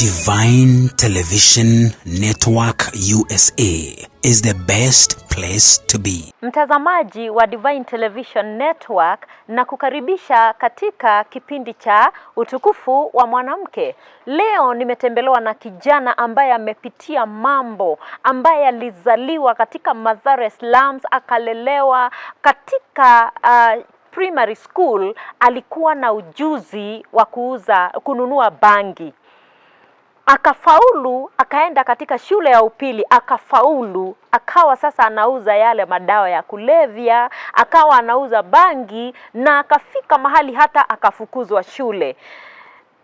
Divine Television Network USA is the best place to be. Mtazamaji wa Divine Television Network, na kukaribisha katika kipindi cha Utukufu wa Mwanamke. Leo nimetembelewa na kijana ambaye amepitia mambo, ambaye alizaliwa katika Mathare slums, akalelewa katika primary school. Alikuwa na ujuzi wa kuuza, kununua bangi, akafaulu, akaenda katika shule ya upili akafaulu, akawa sasa anauza yale madawa ya kulevya, akawa anauza bangi na akafika mahali hata akafukuzwa shule.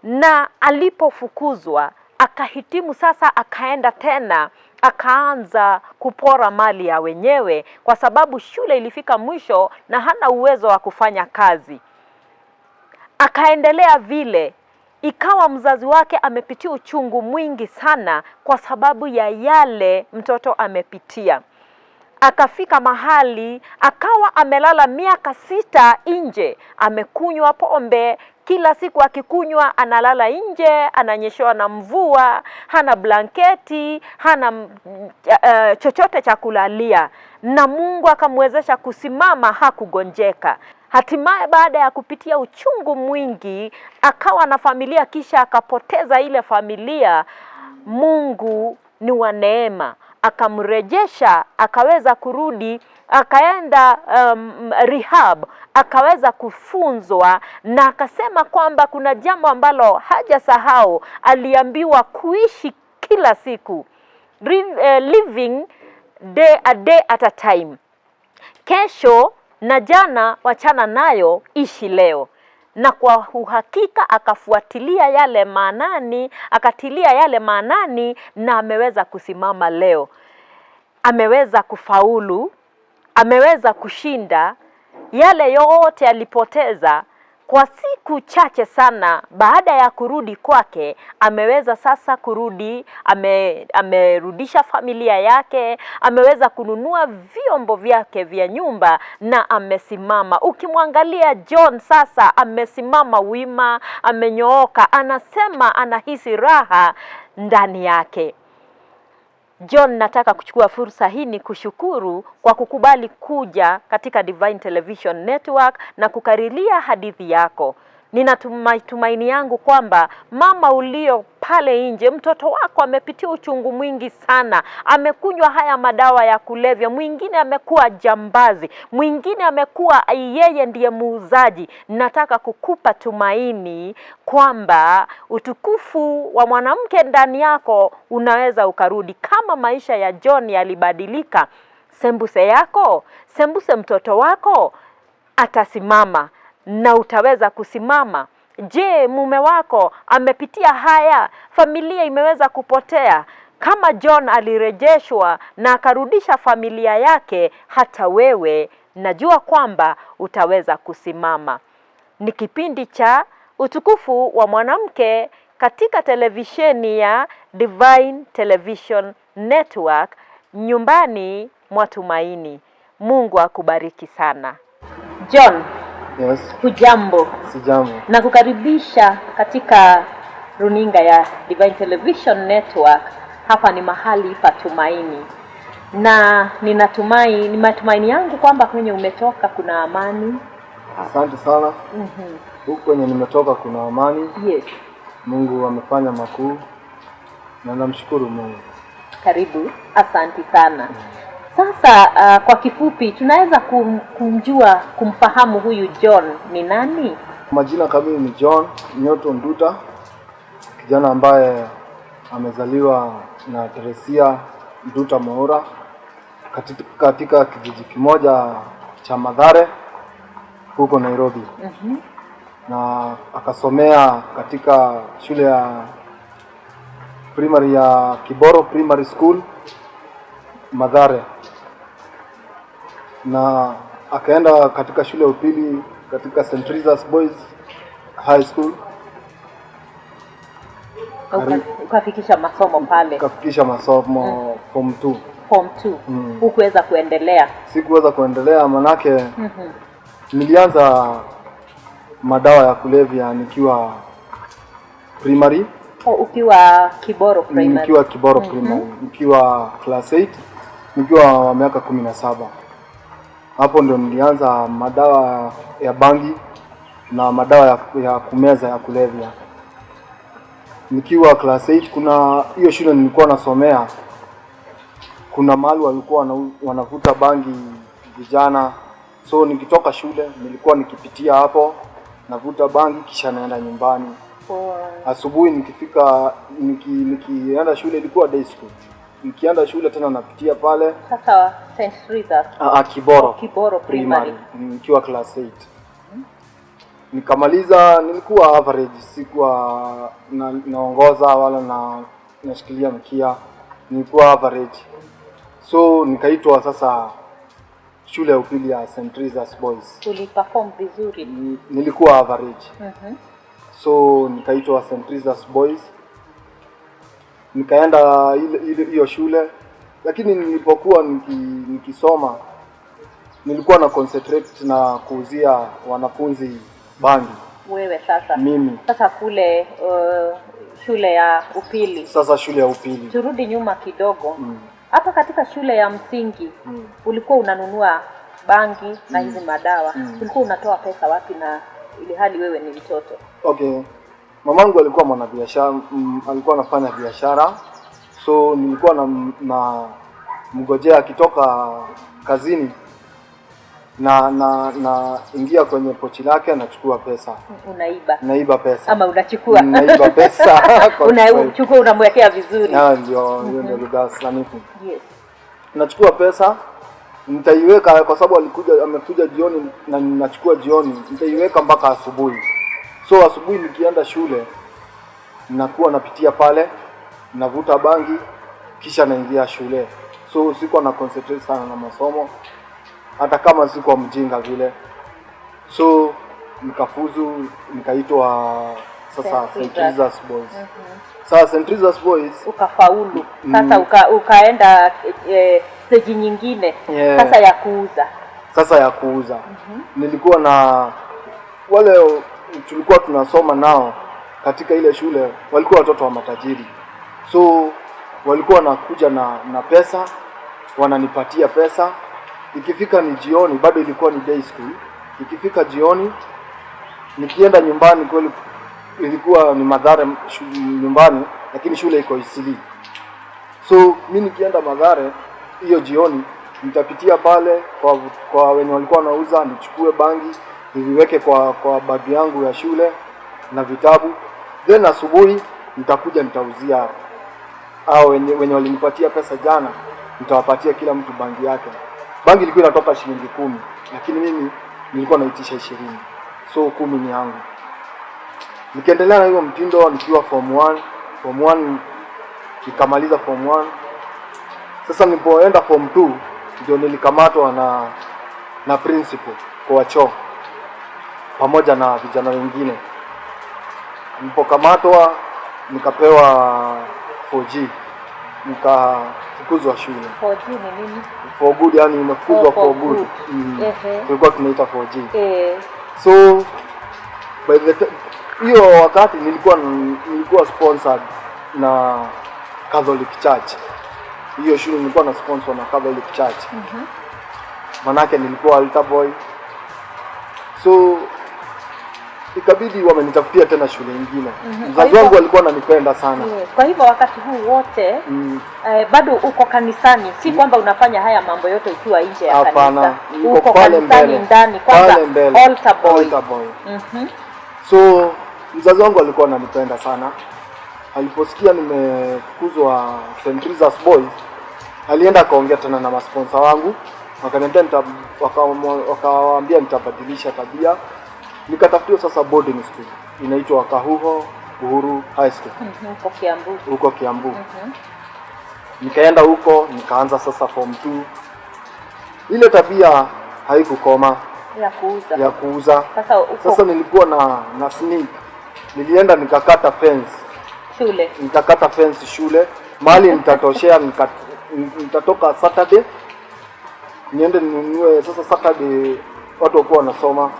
Na alipofukuzwa akahitimu sasa, akaenda tena akaanza kupora mali ya wenyewe, kwa sababu shule ilifika mwisho na hana uwezo wa kufanya kazi. Akaendelea vile, ikawa mzazi wake amepitia uchungu mwingi sana kwa sababu ya yale mtoto amepitia. Akafika mahali akawa amelala miaka 6 nje, amekunywa pombe kila siku, akikunywa analala nje, ananyeshewa na mvua, hana blanketi, hana chochote cha kulalia, na Mungu akamwezesha kusimama, hakugonjeka. Hatimaye baada ya kupitia uchungu mwingi, akawa na familia, kisha akapoteza ile familia. Mungu ni wa neema, akamrejesha, akaweza kurudi, akaenda rehab, akaweza kufunzwa na akasema kwamba kuna jambo ambalo hajasahau. Aliambiwa kuishi kila siku, living day a day at a time. Kesho na jana wachana nayo, ishi leo. Na kwa uhakika akafuatilia yale maanani, akatilia yale maanani na ameweza kusimama leo. Ameweza kufaulu, ameweza kushinda yale yote alipoteza kwa siku chache sana. Baada ya kurudi kwake, ameweza sasa kurudi, amerudisha familia yake, ameweza kununua vyombo vyake vya nyumba na amesimama. Ukimwangalia John sasa amesimama wima, amenyooka, anasema anahisi raha ndani yake. John, nataka kuchukua fursa hii ni kushukuru kwa kukubali kuja katika Divine Television Network na kukariria hadithi yako. Nina tumaini yangu kwamba mama ulio pale nje, mtoto wako amepitia uchungu mwingi sana, amekunywa haya madawa ya kulevya, mwingine amekuwa jambazi, mwingine amekuwa yeye ndiye muuzaji. Nataka kukupa tumaini kwamba utukufu wa mwanamke ndani yako unaweza ukarudi. Kama maisha ya John yalibadilika, sembuse yako, sembuse mtoto wako atasimama na utaweza kusimama. Je, mume wako amepitia haya? Familia imeweza kupotea. Kama John alirejeshwa na akarudisha familia yake, hata wewe najua kwamba utaweza kusimama. Ni kipindi cha Utukufu wa Mwanamke katika televisheni ya Divine Television Network, nyumbani mwa tumaini. Mungu akubariki sana. John. Yes. Hujambo? Sijambo. Na kukaribisha katika runinga ya Divine Television Network. Hapa ni mahali pa tumaini, na ninatumai, ni matumaini yangu kwamba kwenye umetoka kuna amani. Asante sana. Huku kwenye nimetoka kuna amani. Mungu amefanya makuu na namshukuru Mungu. Karibu, asante sana. Sasa kwa kifupi tunaweza kumjua, kumfahamu huyu John ni nani? Majina kamili ni John Nyoto Nduta, kijana ambaye amezaliwa na Teresia Nduta Mwaura katika kijiji kimoja cha Mathare huko Nairobi. Na akasomea katika shule ya primary ya Kiboro Primary School Mathare, na akaenda katika shule ya upili katika St. Teresa's Boys High School. Ukafikisha masomo pale? Ukafikisha masomo form 2. Form 2. Hukuweza kuendelea? Sikuweza kuendelea manake nilianza madawa ya kulevya nikiwa primary. Oh, ukiwa Kiboro Primary. Nikiwa Kiboro Primary, nikiwa class 8, nikiwa wa miaka 17. Hapo ndio nilianza madawa ya bangi na madawa ya kumeza ya kulevya. Nikiwa class 8, kuna hiyo shule nilikuwa nasomea, kuna mahali walikuwa wanavuta bangi vijana, so nikitoka shule nilikuwa nikipitia hapo navuta bangi kisha naenda nyumbani. Asubuhi nikifika nikienda shule, ilikuwa day school. Nikienda shule tena napitia pale. Sasa St. Teresa's. Kiboro. Kiboro Primary. Nikiwa class 8. Nikamaliza, nilikuwa average, sikuwa naongoza wala nashikilia mkia, nilikuwa average. So nikaitwa sasa shule ya upili ya St. Teresa's Boys. Uliperform vizuri. Nilikuwa average. So nikaitwa St. Teresa's Boys, nikaenda ile hiyo shule, lakini nilipokuwa nikisoma nilikuwa na concentrate na kuuzia wanafunzi bangi. Wewe sasa. Mimi. Sasa kule shule ya upili. Sasa shule ya upili. Turudi nyuma kidogo. Hapa katika shule ya msingi ulikuwa unanunua bangi na hizi madawa. Ulikuwa unatoa pesa wapi na ili hali wewe ni mtoto? Okay. Mamangu alikuwa mwanabiashara, alikuwa anafanya biashara, so nilikuwa na mgojea akitoka kazini na ingia kwenye pochi lake nachukua pesa. Unaiba. Naiba pesa. Ama unachukua. Naiba pesa. Kwa Kiswahili. Unachukua, unamwekea vizuri. Ah, ndio hiyo ndio lugha sanifu. Nachukua pesa nitaiweka, kwa sababu amekuja jioni na ninachukua jioni, nitaiweka mpaka asubuhi. So asubuhi nikienda shule nakuwa napitia pale navuta bangi kisha naingia shule. So sikuwa na concentrate sana na masomo, hata kama sikuwa mjinga vile. So nikafuzu, nikaitwa sasa St. St. Teresa's Boys. Sasa St. Teresa's Boys Ukafaulu. Sasa ukaenda stage nyingine sasa ya kuuza. Sasa ya kuuza. Nilikuwa na wale tulikuwa tunasoma nao katika ile shule, walikuwa watoto wa matajiri, so walikuwa wanakuja na pesa, wananipatia pesa. Ikifika ni jioni, bado ilikuwa ni day school. Ikifika jioni nikienda nyumbani, kweli ilikuwa ni Mathare nyumbani, lakini shule iko Eastleigh. So mi nikienda Mathare hiyo jioni nitapitia pale kwa wenye walikuwa wanauza, nichukue bangi niviweke kwa bagi yangu ya shule na vitabu, then asubuhi nitakuja nitauzia hao wenye walinipatia pesa jana, nitawapatia kila mtu bangi yake. Bangi ilikuwa inatoka shilingi 10, lakini mimi nilikuwa naitisha 20, so 10 ni yangu. Nikiendelea na hiyo mtindo nikiwa form 1, form 1 nikamaliza form 1. Sasa nilipoenda form 2 ndio nilikamatwa na principal kwa choo pamoja na vijana wengine. Nilipokamatwa nikapewa 4G, nikafukuzwa shule. 4G ni nini? For good, yani umefukuzwa Oh, for for good. good. Tulikuwa tunaita 4G. So by the hiyo wakati nilikuwa sponsored na Catholic Church. Hiyo shule nilikuwa na sponsor na Catholic Church. Manake nilikuwa altar boy. So ikabidi wamenitafutia tena shule nyingine. Kwa Mzazi wangu alikuwa ananipenda sana. Yes. Kwa hivyo wakati huu wote bado uko kanisani, si kwamba unafanya haya mambo yote ukiwa nje ya Hapana, kanisa. niko Uko pale kanisani mbele. ndani kwanza, Pale mbele. altar boy. Altar boy. So mzazi wangu alikuwa ananipenda sana. Aliposikia nimefukuzwa St. Teresa's Boys, alienda akaongea tena na masponsa wangu, wakaniambia wakawaambia nitabadilisha tabia. Nikatafutiwa sasa boarding school inaitwa Kahuho Uhuru High School Huko Kiambu. Huko Kiambu. Nikaenda huko nikaanza sasa form 2. Ile tabia haikukoma Ya kuuza. Ya kuuza. Sasa uko Sasa nilikuwa na sneak. Nilienda nikakata fence. Shule. Nikakata fence shule mahali nitatoshea, nitatoka Saturday niende ninunue. Sasa Saturday watu wakuwa wanasoma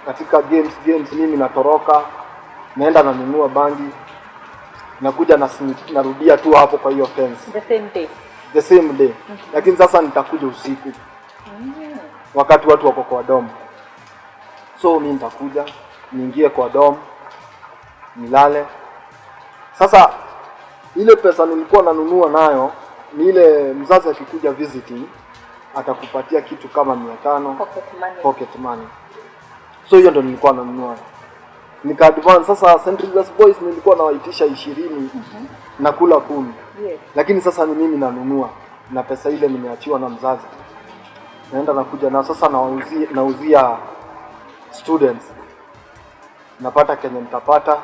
katika games, mimi natoroka naenda nanunua bangi. Nakuja na narudia tu hapo kwa hiyo fence. The same day. The same day. Lakini sasa nitakuja usiku wakati watu wako kwa dorm. So mi nitakuja niingie kwa dorm nilale. Sasa ile pesa nilikuwa nanunua nayo ni ile mzazi akikuja visiting atakupatia kitu kama 500 Pocket money. Pocket money. So hiyo ndo nilikuwa nanunua. Nika advance sasa St. Teresa's Boys nilikuwa nawaitisha 20 na kula 10. Lakini sasa ni mimi nanunua na pesa ile nimeachiwa na mzazi. Naenda nakuja na sasa nauzia students. Napata kenye nitapata.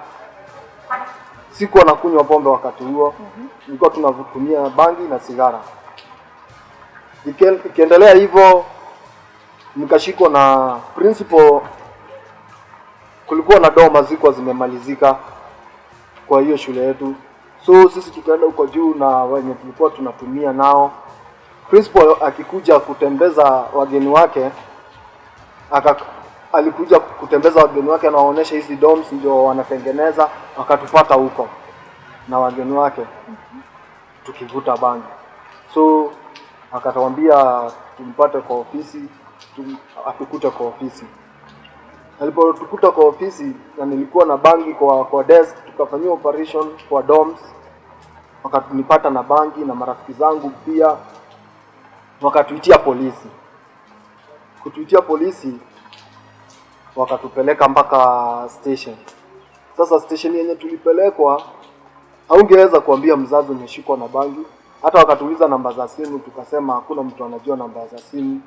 Sikuwa nakunywa pombe wakati huo. Nilikuwa tunatumia bangi na sigara. Ikiendelea hivyo nikashikwa na principal. Kulikuwa na dorm zilikuwa zimemalizika kwa hiyo shule yetu, so sisi tukaenda huko juu na wenye tulikuwa tunatumia nao. Principal akikuja kutembeza wageni wake alikuja kutembeza wageni wake, anawaonyesha hizi dorms ndio wanatengeneza, wakatupata huko na wageni wake tukivuta bangi, so akatuambia tumpate kwa ofisi, atukute kwa ofisi. Alipotukuta kwa ofisi na nilikuwa na bangi kwa desk, tukafanyiwa operation kwa dorms, wakatunipata na bangi na marafiki zangu pia, wakatuitia polisi. Kutuitia polisi, wakatupeleka mpaka station. Sasa station yenye tulipelekwa, haungeweza kuambia mzazi umeshikwa na bangi. Hata wakatuuliza namba za simu, tukasema hakuna mtu anajua namba za simu.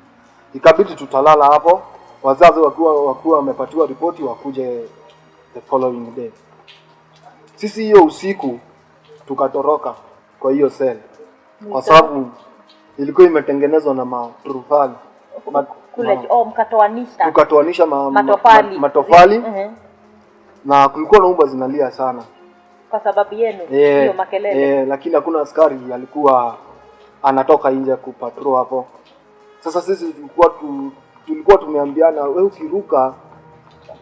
Ikabidi tutalala hapo, wazazi wakiwa wamepatiwa ripoti wakuje the following day. Sisi hiyo usiku tukatoroka kwa hiyo cell kwa sababu ilikuwa imetengenezwa na matofali Kule oh, mkatoanisha tukatoanisha matofali. Matofali na kulikuwa na umbwa zinalia sana. Kwa sababu yenu Eh, hiyo makelele. Eh, lakini hakuna askari alikuwa anatoka nje kupatrol hapo. Sasa sisi tulikuwa tumeambiana, we ukiruka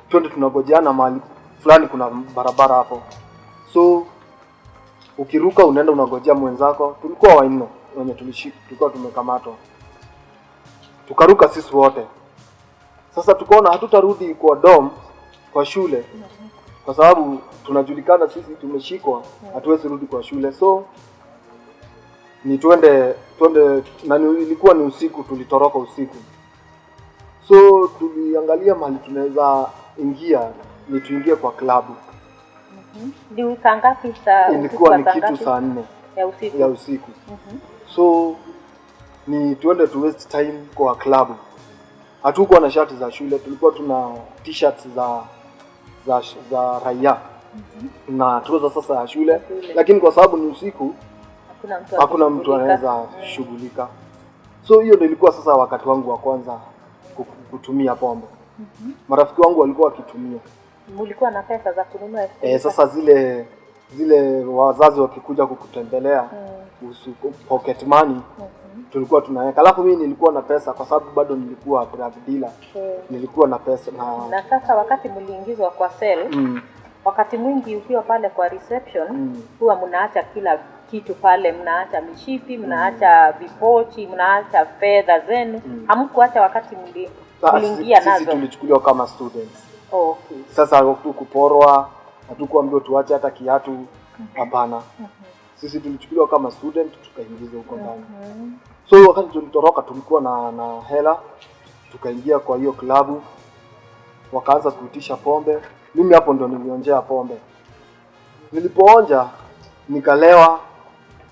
twende tunagojeana mahali fulani, kuna barabara hapo, so ukiruka unaenda unagojea mwenzako. Tulikuwa wanne wenye tulikuwa tumekamatwa, tukaruka sisi wote. Sasa tukaona hatutarudi kwa dorm kwa shule kwa sababu tunajulikana sisi tumeshikwa, hatuwezi rudi kwa shule, so ni twende twende, na ilikuwa ni usiku, tulitoroka usiku, so tuliangalia mahali tunaweza ingia, ni tuingie kwa klabu. Ni saa ngapi? Saa usiku Ilikuwa wa ni saa kitu ngapi? saa 4 ya usiku. Ya usiku. So ni tuende tu waste time kwa klabu. Hatukuwa na shati za shule, tulikuwa tuna t-shirts za raia na trouser sasa ya shule, Shule. Lakini kwa sababu ni usiku Hakuna mtu hakuna mtu akishughulika. anaweza shughulika. So hiyo ndio ilikuwa sasa wakati wangu wa kwanza kutumia pombe. Marafiki wangu walikuwa wakitumia. Mulikuwa na pesa za kununua Sasa zile wazazi wakikuja kukutembelea kuhusu pocket money tulikuwa tunaweka. Alafu mimi nilikuwa na pesa kwa sababu bado nilikuwa drug dealer. Nilikuwa na pesa na Na sasa wakati mliingizwa kwa cell, wakati mwingi ukiwa pale kwa reception huwa mnaacha kila kitu pale, mnaacha mishipi, mnaacha vipochi, mnaacha fedha zenu. Hamkuacha wakati mliingia Sisi nazo? Tulichukuliwa kama students. Oh, okay. Sasa hatukuporwa, hatukuambiwa tuache hata kiatu, hapana. Sisi tulichukuliwa kama student tukaingizwa huko ndani. So wakati tulitoroka tulikuwa na hela, tukaingia kwa hiyo klabu, wakaanza kuitisha pombe. Mimi hapo ndo nilionjea pombe. Nilipoonja nikalewa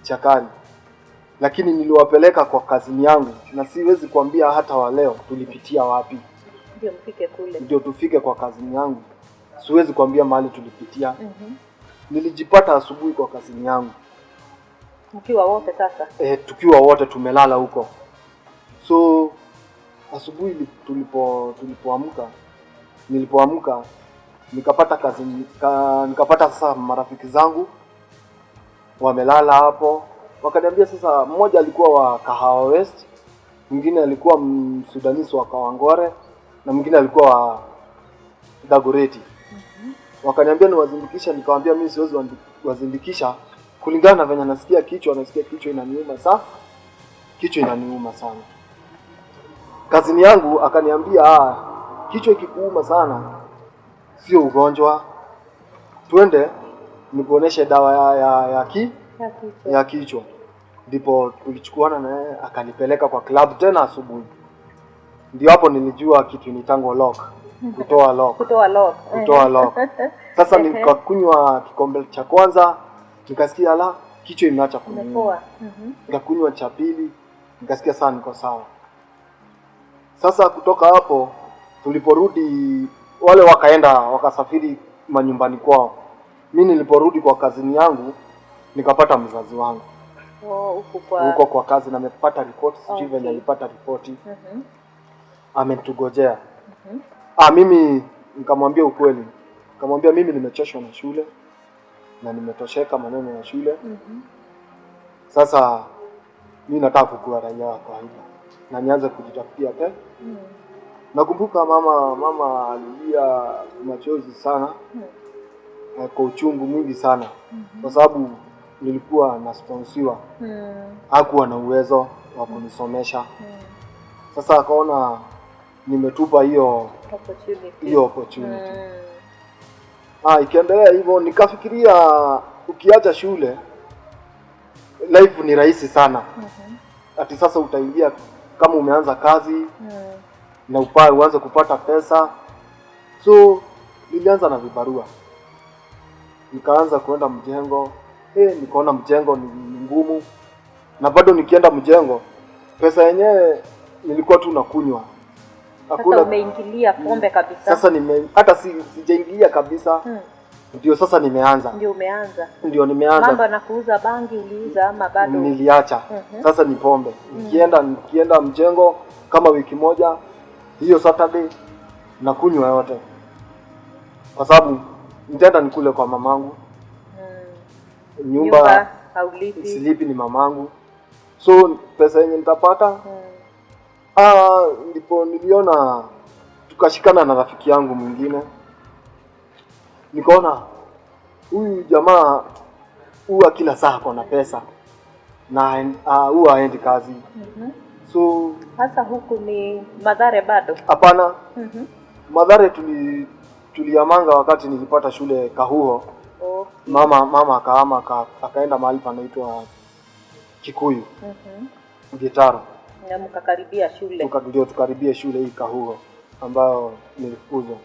chakari, lakini niliwapeleka kwa cousin yangu, na siwezi kuambia hata wa leo tulipitia wapi Ndio mfike kule. Ndio tufike kwa cousin yangu. Siwezi kuambia mahali tulipitia. Nilijipata asubuhi kwa cousin yangu. Mkiwa wote sasa. E, tukiwa wote tumelala huko. So asubuhi tulipoamka, nilipoamka nikapata nikapata sasa marafiki zangu wamelala hapo, wakaniambia sasa, mmoja alikuwa wa Kahawa West, mwingine alikuwa Msudanisi wa Kawangware na mwingine alikuwa wa Dagoretti. Wakaniambia niwazindikisha, nikamwambia mimi siwezi wazindikisha kulingana na venye nasikia kichwa inaniuma sana, kichwa inaniuma sana. Cousin yangu akaniambia, ah, kichwa ikikuuma sana sio ugonjwa, twende nikuoneshe dawa Ya kichwa. Ya kichwa. Ndipo tulichukuana na yeye akanipeleka kwa club tena asubuhi. Ndio hapo nilijua kitu inaitangwa lock, kutoa lock, Kutoa lock. Kutoa lock. Sasa nikakunywa kikombe cha kwanza, nikasikia la kichwa imeacha kuniuma. Umepoa. Nikakunywa cha pili, nikasikia saa niko sawa. Sasa kutoka hapo tuliporudi, wale wakaenda wakasafiri manyumbani kwao. Mi niliporudi kwa cousin yangu nikapata mzazi wangu Oh, huku kwa huko kwa kazi na amepata ripoti, sijui venye alipata ripoti, ametugojea. Ah, mimi nikamwambia ukweli, nikamwambia mimi nimechoshwa na shule na nimetosheka maneno ya shule. Sasa mi nataka kukuwa raia wa kawaida na nianze kujitafutia pe. Nakumbuka mama alilia machozi sana kwa uchungu mwingi sana kwa sababu nilikuwa nasponsiwa, hakuwa na uwezo wa kunisomesha. Sasa akaona nimetupa hiyo Opportunity. Hiyo opportunity. Ah, ikiendelea hivyo nikafikiria ukiacha shule life ni rahisi sana. Ati sasa utaingia kama umeanza kazi na uanze kupata pesa. So nilianza na vibarua, nikaanza kuenda mjengo. Nikaona mjengo ni ngumu, na bado nikienda mjengo pesa yenyewe nilikuwa tu nakunywa. Sasa umeingilia pombe kabisa. Sasa hata sijaingilia kabisa, ndio sasa nimeanza, Ndio umeanza. Ndio nimeanza. Mambo na kuuza bangi uliuza ama bado? Niliacha. Sasa ni pombe. Nikienda mjengo kama wiki moja, hiyo Saturday nakunywa yote, kwa sababu nitaenda nikule kwa mamangu, nyumba, Nyumba haulipi. Silipi, ni mamangu, so pesa yenye nitapata ndipo niliona tukashikana na rafiki yangu mwingine, nikaona huyu jamaa huwa kila saa ako na pesa na huwa haendi kazi, so Sasa huku ni Mathare bado? Hapana. Mathare tulihamanga wakati nilipata shule Kahuho. Mama akahama akaenda mahali panaitwa Kikuyu, Gitaro. Na mkakaribia shule. Ndio tukaribie shule hii Kahuho ambayo nilifukuzwa,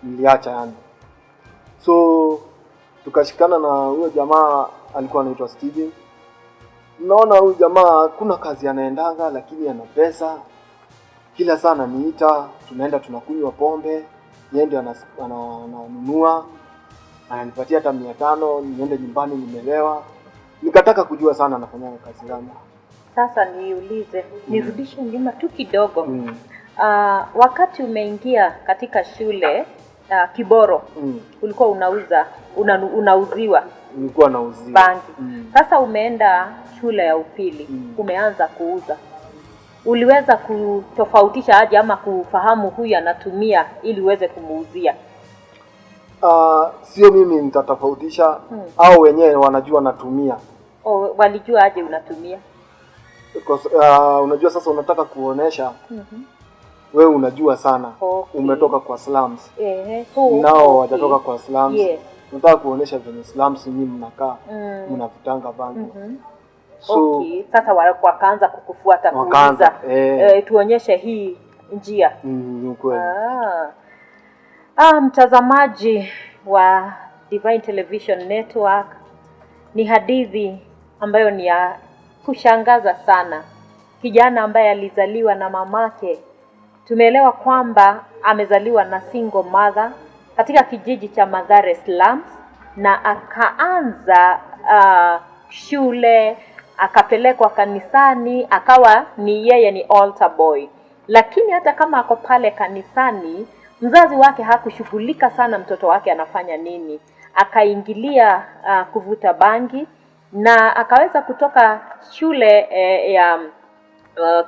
niliacha yani. So tukashikana na huyo jamaa alikuwa anaitwa Steven. Naona huyu jamaa hakuna kazi anaendanga, lakini ana pesa. Kila saa ananiita, tunaenda tunakunywa pombe, yeye ndio ananunua, ananipatia hata 500, niende nyumbani nimelewa. Nikataka kujua sana anafanya kazi gani. Sasa niulize, nirudishe nyuma tu kidogo. Mm. Wakati umeingia katika shule Kiboro, ulikuwa unauza unauziwa Nilikuwa nauziwa bangi. Mm. Sasa umeenda shule ya upili, umeanza kuuza, uliweza kutofautisha aje ama kufahamu huyu anatumia ili uweze kumuuzia? Sio mimi nitatofautisha, au wenyewe wanajua natumia. O, walijua aje unatumia? Because, unajua sasa unataka kuonesha wewe unajua sana, umetoka kwa slums, So, nao wajatoka kwa slums. Unataka kuonesha venye slums nyinyi mnakaa, mnavutanga bangi, so Okay. Sasa wakaanza kukufuata wakaanza kuuliza, tuonyeshe hii njia. Ni ukweli. Ah. Ah, mtazamaji wa Divine Television Network, ni hadithi ambayo ni ya kushangaza sana. Kijana ambaye alizaliwa na mamake, tumeelewa kwamba amezaliwa na single mother katika kijiji cha Mathare slums, na akaanza shule, akapelekwa kanisani, akawa ni yeye ni altar boy. Lakini hata kama ako pale kanisani, mzazi wake hakushughulika sana mtoto wake anafanya nini. Akaingilia kuvuta bangi na akaweza kutoka shule ya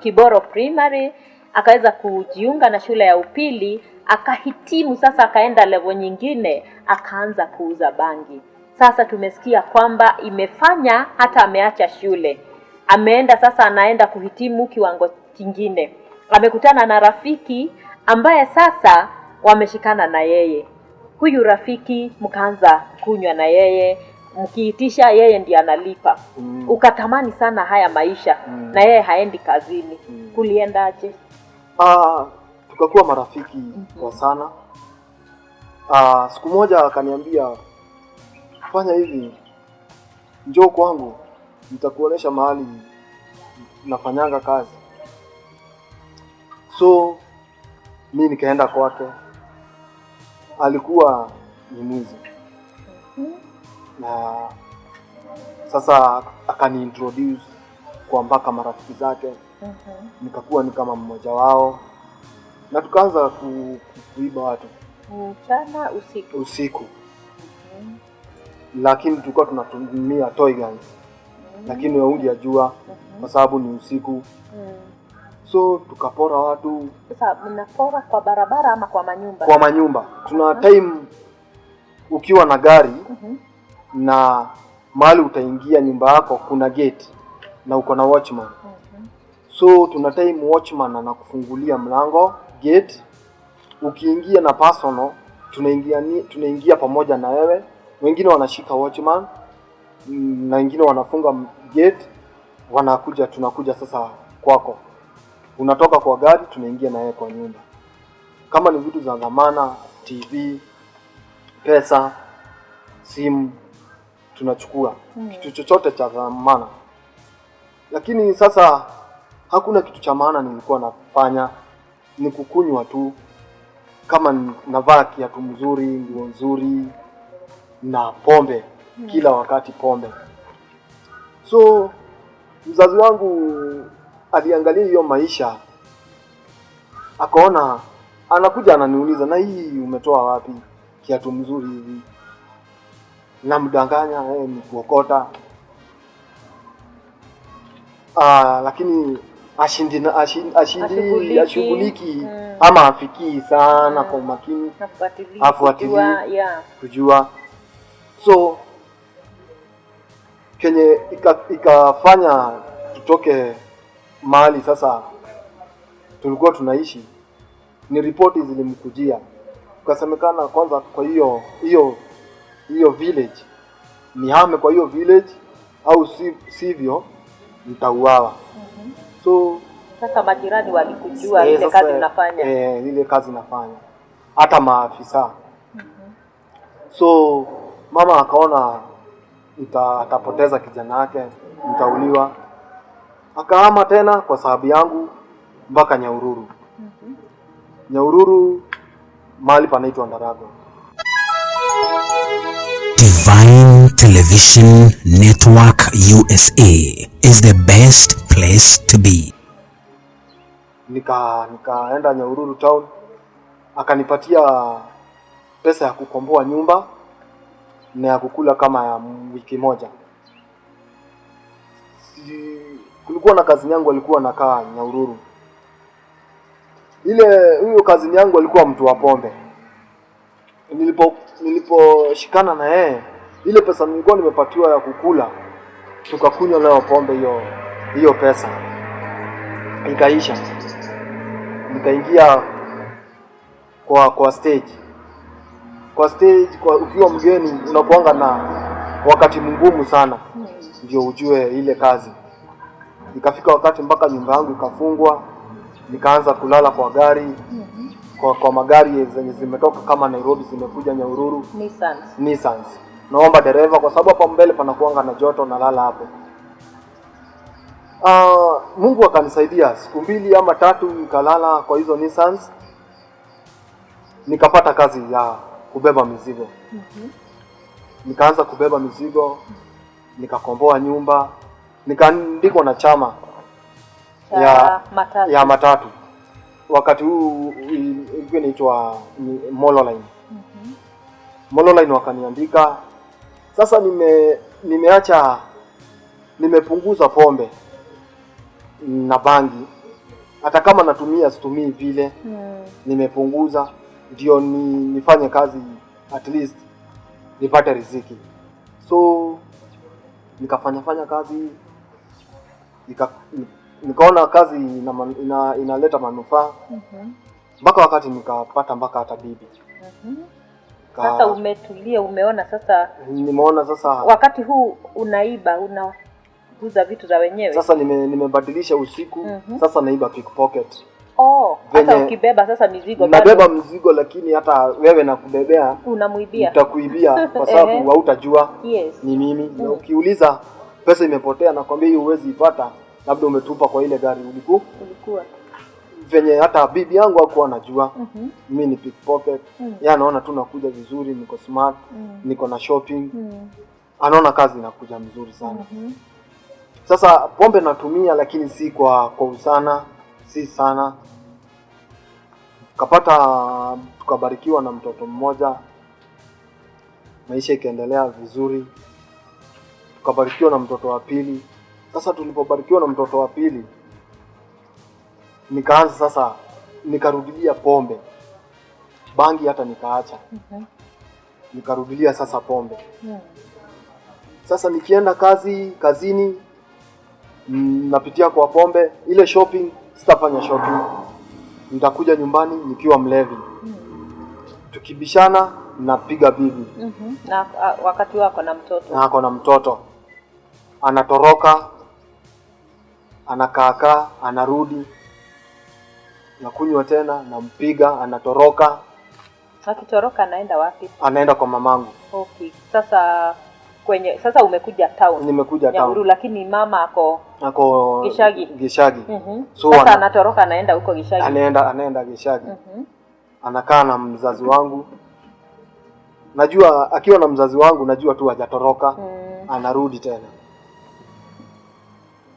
Kiboro Primary. Akaweza kujiunga na shule ya upili, akahitimu. Sasa akaenda level nyingine, akaanza kuuza bangi. Sasa tumesikia kwamba imefanya hata ameacha shule, ameenda sasa, anaenda kuhitimu kiwango kingine. Amekutana na rafiki ambaye sasa wameshikana na yeye. Huyu rafiki mkaanza kunywa na yeye, mkiitisha yeye ndiye analipa. Ukatamani sana haya maisha na yeye haendi kazini. Kuliendaje? Ah, tukakuwa marafiki kwa sana. Ah, siku moja akaniambia, fanya hivi, njoo kwangu nitakuonesha mahali nafanyanga kazi. So mi nikaenda kwake, alikuwa ni mwizi na sasa akaniintroduce kwa mpaka marafiki zake, nikakuwa ni kama mmoja wao na tukaanza kuiba watu. Mchana, usiku? Usiku, lakini tulikuwa tunatumia toy guns, lakini haungejua kwa sababu ni usiku. So tukapora watu. Sasa mnapora kwa barabara ama kwa manyumba? Kwa manyumba. Tuna time ukiwa na gari na mahali utaingia nyumba yako kuna gate na uko na watchman. So tuna time watchman anakufungulia mlango gate, ukiingia na personal tunaingia pamoja na wewe. Wengine wanashika watchman na wengine wanafunga gate, wanakuja, tunakuja sasa kwako, unatoka kwa gari, tunaingia na wewe kwa nyumba. Kama ni vitu za dhamana, TV, pesa, simu, tunachukua kitu chochote cha dhamana. Lakini sasa hakuna kitu cha maana nilikuwa nafanya, ni kukunywa tu. Kama navaa kiatu mzuri, nguo nzuri na pombe kila wakati pombe. So mzazi wangu aliangalia hiyo maisha, akaona, anakuja ananiuliza, na hii umetoa wapi kiatu mzuri hivi? Namdanganya, ni kuokota. Ah, lakini ashindi Hashughuliki. Ashughuliki ama afikii sana kwa umakini Hafuatilii hafuatilii. Kujua, yeah. Kujua. So kenye ikafanya tutoke mahali sasa tulikuwa tunaishi ni ripoti zilimkujia, ukasemekana kwanza kwa hiyo village nihame kwa hiyo village au sivyo nitauawa. So Sasa majirani walikujua ile sasa, kazi unafanya. Eh, ile kazi nafanya, hata maafisa. So mama akaona atapoteza kijana wake, nitauliwa. Akahama tena kwa sababu yangu mpaka Nyahururu. Nyahururu mahali panaitwa Ndarago. Divine Television Network USA is the best place to be. Nikaenda Nyahururu town, akanipatia pesa ya kukomboa nyumba na ya kukula kama ya wiki moja. Kulikuwa na cousin yangu alikuwa anakaa Nyahururu. Ile huyo cousin yangu alikuwa mtu wa pombe. Niliposhikana na yeye, ile pesa nilikuwa nimepatiwa ya kukula, tukakunywa nayo pombe, hiyo pesa ikaisha. Nikaingia kwa stage. Kwa stage ukiwa mgeni unakuanga na wakati mgumu sana ndio ujue ile kazi. Ikafika wakati mpaka nyumba yangu ikafungwa, nikaanza kulala kwa gari, kwa magari zenye zimetoka kama Nairobi zimekuja Nyahururu. Nissans. Nissans. Naomba dereva kwa sababu hapo mbele panakuanga na joto, nalala hapo. Mungu akanisaidia siku 2 ama 3 nikalala kwa hizo Nissans, nikapata kazi ya kubeba mizigo. Nikaanza kubeba mizigo, nikakomboa nyumba, nikaandikwa na chama Cha matatu. Ya matatu. Wakati huu ilikuwa inaitwa Molo Line. Molo Line wakaniandika. Sasa nimeacha, nimepunguza pombe na bangi. Hata kama natumia, situmii vile, nimepunguza ndio nifanye kazi, at least nipate riziki. So nikafanya fanya kazi, nikaona kazi inaleta manufaa mpaka wakati nikapata mpaka hata bibi. Sasa umetulia, umeona sasa Nimeona sasa wakati huu unaiba, unauza vitu za wenyewe. Sasa nimebadilisha usiku. Sasa naiba pickpocket. Oh, hata ukibeba sasa mizigo bado Nabeba mzigo, lakini hata wewe nakubebea, unamuibia. Nitakuibia kwa sababu hautajua ni mimi. Na ukiuliza pesa imepotea, nakwambia hiyo huwezi ipata, labda umetupa kwa ile gari Ulikuwa. Venye hata bibi yangu hakuwa anajua mimi ni pickpocket. Yeye anaona tu nakuja vizuri, niko smart, niko na shopping, anaona kazi inakuja mzuri sana. Sasa pombe natumia, lakini si kwa usana, si sana. Kapata, tukabarikiwa na mtoto mmoja, maisha ikaendelea vizuri, tukabarikiwa na mtoto wa pili. Sasa tulipobarikiwa na mtoto wa pili, nikaanza sasa, nikarudilia pombe, bangi hata nikaacha, nikarudilia sasa pombe. Sasa nikienda kazini, napitia kwa pombe ile shopping, sitafanya shopping, nitakuja nyumbani nikiwa mlevi. Tukibishana napiga bibi. Na wakati wako na mtoto. Na ako na mtoto, anatoroka, anakaakaa, anarudi, nakunywa tena, nampiga, anatoroka. Akitoroka anaenda wapi? Anaenda kwa mamangu. Okay. Sasa kwenye sasa umekuja town. Nimekuja Nyahururu, town. Lakini mama ako Ako Gishagi. Gishagi. So Sasa anatoroka anaenda huko Gishagi. Anaenda Gishagi. Anakaa na mzazi wangu. Najua akiwa na mzazi wangu, najua tu hajatoroka. Anarudi tena,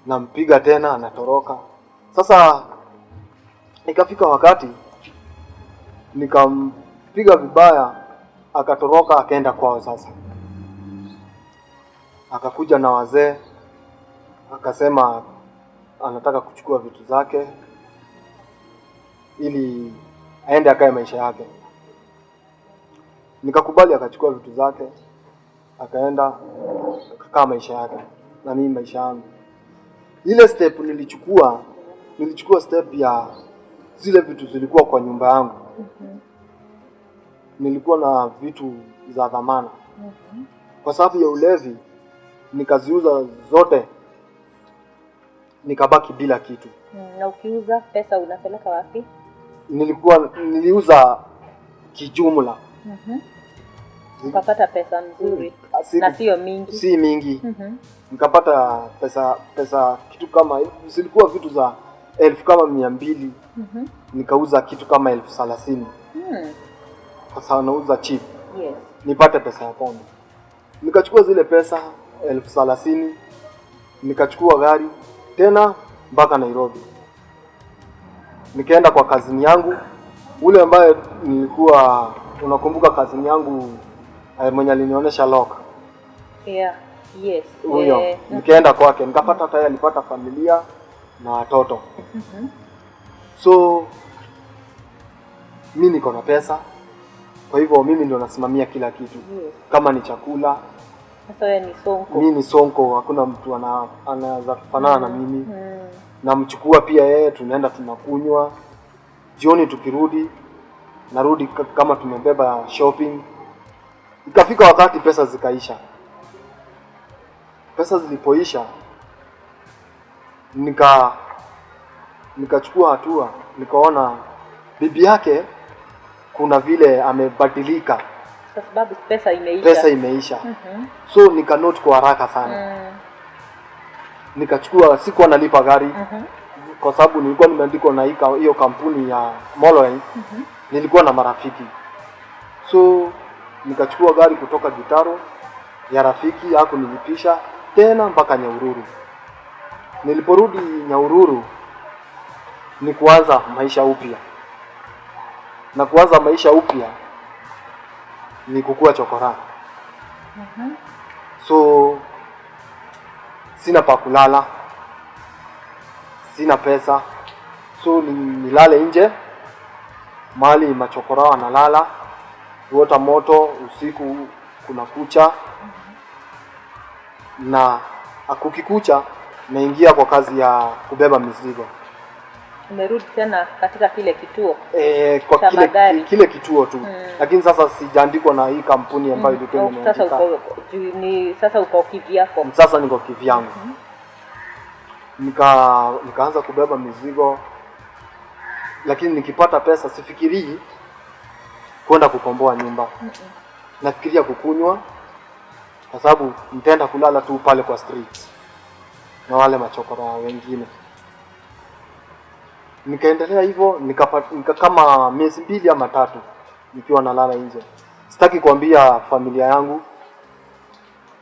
nampiga tena, anatoroka. Sasa ikafika wakati nikampiga vibaya, akatoroka akaenda kwao. Sasa akakuja na wazee, akasema anataka kuchukua vitu zake ili aende akae maisha yake. Nikakubali, akachukua vitu zake akaenda akakaa maisha yake na mimi maisha yangu. Ile step nilichukua, nilichukua step ya zile vitu zilikuwa kwa nyumba yangu. Nilikuwa na vitu za dhamana. Kwa sababu ya ulevi nikaziuza zote, nikabaki bila kitu. Na ukiuza pesa unapeleka wapi? Niliuza kijumla. Ukapata pesa nzuri na sio mingi. Si mingi. Nikapata pesa kitu kama zilikuwa vitu za elfu kama 200. Nikauza kitu kama 30,000. Sasa nauza cheap nipate pesa ya pombe. Nikachukua zile pesa 30,000, nikachukua gari tena mpaka Nairobi. Nikaenda kwa cousin yangu ule ambaye nilikuwa, unakumbuka cousin yangu, mwenye alinionyesha lock? Yeah. Yes. Huyo. Nikaenda kwake nikapata hata yeye alipata familia na watoto. So mi niko na pesa, kwa hivyo mimi ndio nasimamia kila kitu, kama ni chakula. Sasa wewe ni sonko. Mi ni sonko, hakuna mtu anaweza kufanana na mimi. Namchukua pia yeye, tunaenda tunakunywa jioni, tukirudi narudi kama tumebeba shopping. Ikafika wakati pesa zikaisha. Pesa zilipoisha, nikachukua hatua, nikaona bibi yake kuna vile amebadilika. Kwa sababu pesa imeisha. Pesa imeisha. So nikanote kwa haraka sana. Nikachukua, sikuwa nalipa gari kwa sababu nilikuwa nimeandikwa na hiyo kampuni ya Mololine. Nilikuwa na marafiki, so nikachukua gari kutoka Gitaro ya rafiki hakunilipisha tena mpaka Nyahururu. Niliporudi Nyahururu ni kuanza maisha upya, na kuanza maisha upya ni kukua chokora. So sina pa kulala, sina pesa, So nilale nje mahali machokora wanalala, kuota moto usiku, kuna kucha na kukikucha naingia kwa kazi ya kubeba mizigo. Umerudi tena katika kile kituo kwa cha kile, magari. Kile kituo tu, lakini sasa sijaandikwa na hii kampuni ambayo ilikuwa Oh, sasa imeandika. uko sasa uko kivyako. Sasa niko kivyangu. Nikaanza kubeba mizigo, lakini nikipata pesa sifikirii kwenda kukomboa nyumba, nafikiria kukunywa, kwa sababu nitaenda kulala tu pale kwa street na wale machokora wengine. Nikaendelea hivyo kama miezi 2 ama 3 nikiwa nalala nje. Sitaki kuambia familia yangu,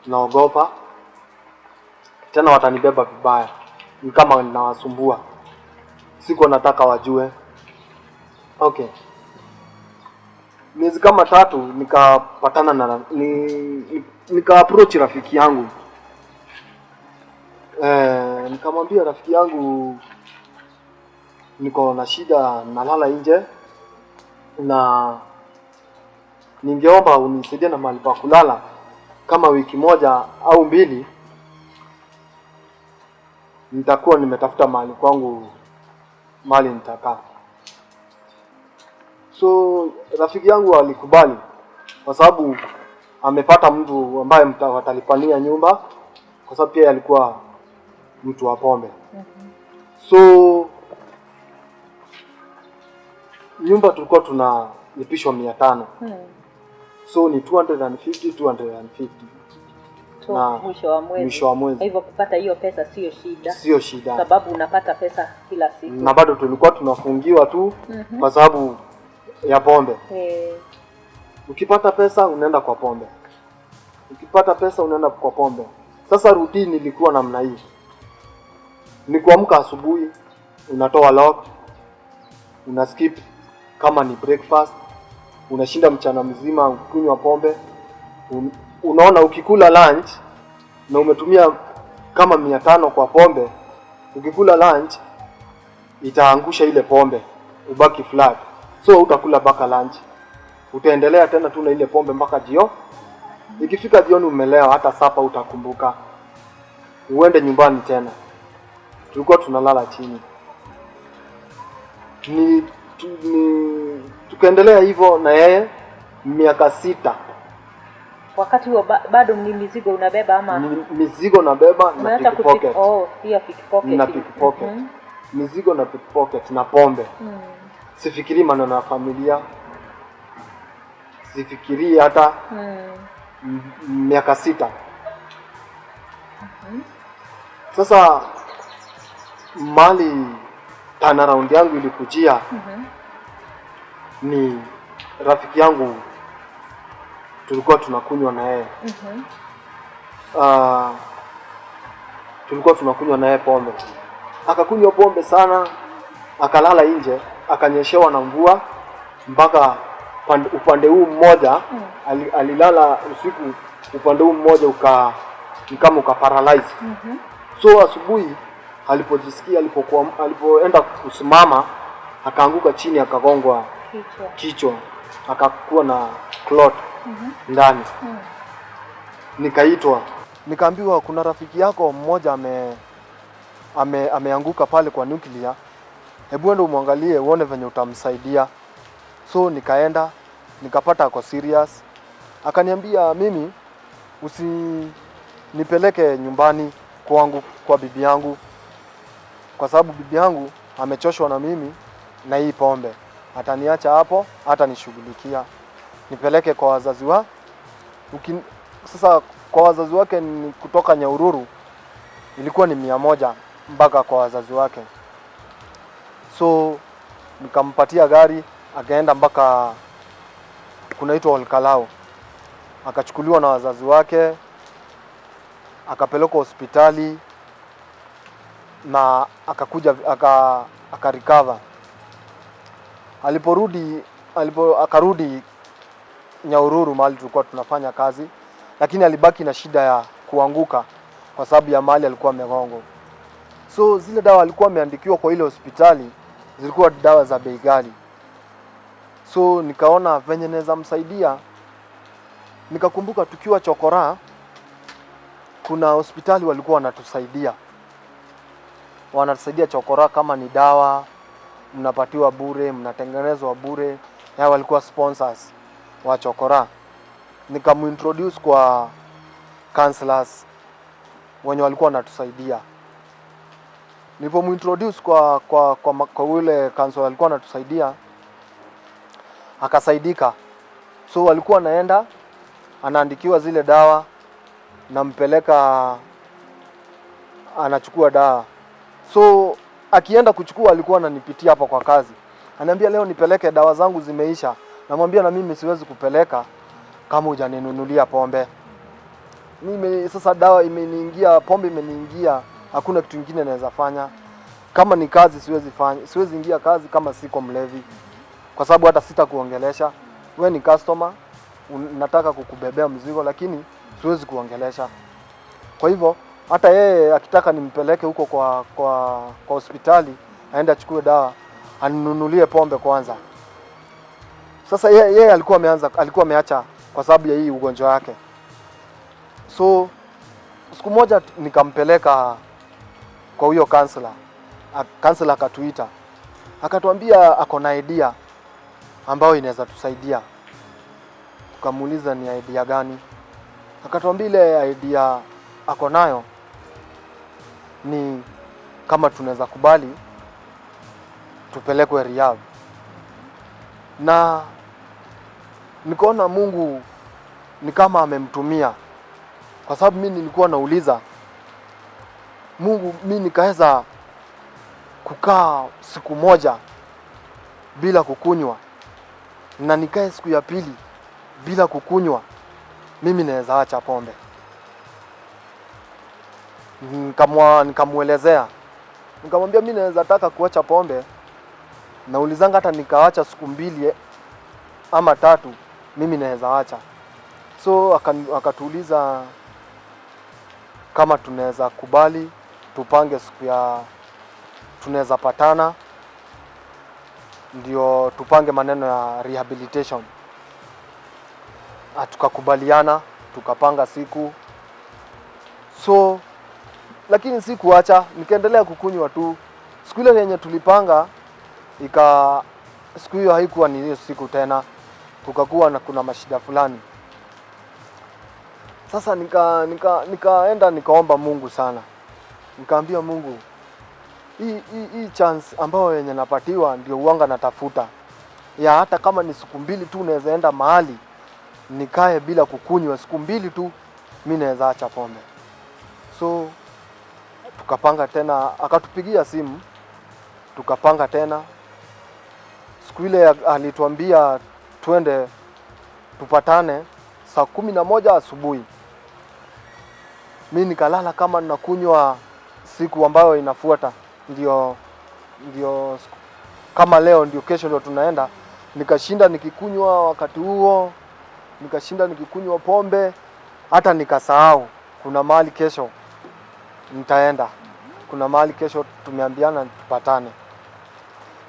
naogopa tena watanibeba vibaya, ni kama nawasumbua. Sikuwa nataka wajue. Okay, miezi kama 3 nikapatana na nika approach rafiki yangu, nikamwambia rafiki yangu niko na shida, nalala nje na ningeomba unisaidie na mahali pa kulala kama wiki 1 au 2, nitakuwa nimetafuta mahali kwangu, mahali nitakaa. So rafiki yangu alikubali kwa sababu amepata mtu ambaye watalipania nyumba, kwa sababu pia alikuwa mtu wa pombe. So nyumba tulikuwa tunalipishwa 500, so ni 250 250 Tu na mwisho wa mwezi. Mwisho wa mwezi. Kwa hivyo kupata hiyo pesa sio shida, Sio shida, sababu unapata pesa kila siku. Na bado tulikuwa tunafungiwa tu kwa sababu ya pombe. Ukipata pesa unaenda kwa pombe, ukipata pesa unaenda kwa pombe. Sasa routine ilikuwa namna hii, ni kuamka asubuhi, unatoa lock, una skip kama ni breakfast, unashinda mchana mzima ukunywa pombe. Unaona ukikula lunch na umetumia kama 500 kwa pombe, ukikula lunch itaangusha ile pombe, ubaki flat, so utakula mpaka lunch, utaendelea tena tu na ile pombe mpaka jio. Ikifika jioni umelewa, hata supper utakumbuka, uende nyumbani tena. Tulikuwa tunalala chini ni tukaendelea hivyo na yeye miaka 6. Wakati huo bado ni mizigo unabeba ama Mizigo nabeba na umeacha pickpocket. Oh, hiyo pickpocket. Na pickpocket. Mizigo na pickpocket na pombe. Sifikirii maneno ya familia, sifikirii hata miaka 6. Sasa mali turnaround yangu ilikujia ni rafiki yangu tulikuwa tunakunywa na yeye. Tulikuwa tunakunywa na yeye pombe, akakunywa pombe sana, akalala nje, akanyeshewa na mvua mpaka upande huu mmoja. Alilala usiku, upande huu mmoja ni kama uka paralyze. So asubuhi alipojisikia, alipoenda kusimama, akaanguka chini, akagongwa Kichwa. Kichwa, akakuwa na clot ndani. Nikaitwa, nikaambiwa kuna rafiki yako mmoja ameanguka pale kwa nuclear, hebu enda umwangalie uone venye utamsaidia. So nikaenda nikapata ako serious, akaniambia mimi usinipeleke nyumbani kwangu kwa bibi yangu, kwa sababu bibi yangu amechoshwa na mimi na hii pombe, ataniacha hapo, hatanishughulikia. Nipeleke kwa wazazi wa sasa kwa wazazi wake ni kutoka Nyahururu ilikuwa ni 100 mpaka kwa wazazi wake, so nikampatia gari akaenda mpaka kunaitwa Olkalou, akachukuliwa na wazazi wake akapelekwa hospitali na akakuja akarecover. Aliporudi akarudi Nyahururu mahali tulikuwa tunafanya kazi, lakini alibaki na shida ya kuanguka kwa sababu ya mahali alikuwa amegongwa. So zile dawa alikuwa ameandikiwa kwa ile hospitali Zilikuwa dawa za bei ghali. So nikaona venye naweza msaidia, nikakumbuka tukiwa chokora kuna hospitali walikuwa wanatusaidia chokora, kama ni dawa mnapatiwa bure, mnatengenezwa bure. Ya walikuwa sponsors wa chokora. Nikamuintroduce kwa counselors wenye walikuwa wanatusaidia. Nilipomuintroduce kwa yule counselor alikuwa anatusaidia, akasaidika. So walikuwa anaenda anaandikiwa zile dawa, nampeleka anachukua dawa. So akienda kuchukua alikuwa ananipitia hapa kwa kazi, ananiambia leo nipeleke dawa zangu zimeisha. Namwambia na mimi siwezi kupeleka kama hujaninunulia pombe. Mimi sasa dawa imeniingia, pombe imeniingia, hakuna kitu kingine naweza fanya. Kama ni kazi siwezi fanya, siwezi ingia kazi kama siko mlevi, kwa sababu hata sitakuongelesha. We ni customer, nataka kukubebea mzigo, lakini siwezi kuongelesha. Kwa hivyo hata yeye akitaka nimpeleke huko kwa hospitali aende achukue dawa, aninunulie pombe kwanza. Sasa yeye alikuwa ameacha kwa sababu ya hii ugonjwa wake. So siku moja nikampeleka kwa huyo counselor. Counselor akatuita, akatuambia ako na idea ambayo inaweza tusaidia. Tukamuuliza ni idea gani? Akatuambia ile idea ako nayo ni kama tunaweza kubali tupelekwe rehab, na nikaona Mungu ni kama amemtumia, kwa sababu mi nilikuwa nauliza Mungu, mi nikaweza kukaa siku moja bila kukunywa na nikae siku ya pili bila kukunywa, mimi naweza acha pombe. Nikamuelezea, nikamwambia mi naweza taka kuacha pombe, naulizanga hata nikaacha siku mbili ama tatu, mimi naweza acha. So akatuuliza kama tunaweza kubali tupange siku ya tunaweza patana, ndio tupange maneno ya rehabilitation. Tukakubaliana, tukapanga siku. So lakini sikuacha, nikaendelea kukunywa tu. Siku ile yenye tulipanga siku hiyo haikuwa ni hiyo siku tena, kukakuwa na kuna mashida fulani. Sasa nikaenda nikaomba Mungu sana, nikaambia Mungu, hii chance ambayo yenye napatiwa ndio uanga natafuta ya hata kama ni siku mbili tu naweza enda mahali nikae bila kukunywa siku mbili tu, mi naweza acha pombe. So tukapanga tena, akatupigia simu, tukapanga tena. Siku ile alituambia twende tupatane saa 11 asubuhi. Mi nikalala kama nakunywa siku ambayo inafuata, ndio kama leo ndio kesho ndio tunaenda. Nikashinda nikikunywa wakati huo, nikashinda nikikunywa pombe, hata nikasahau kuna mahali kesho nitaenda, kuna mahali kesho tumeambiana tupatane.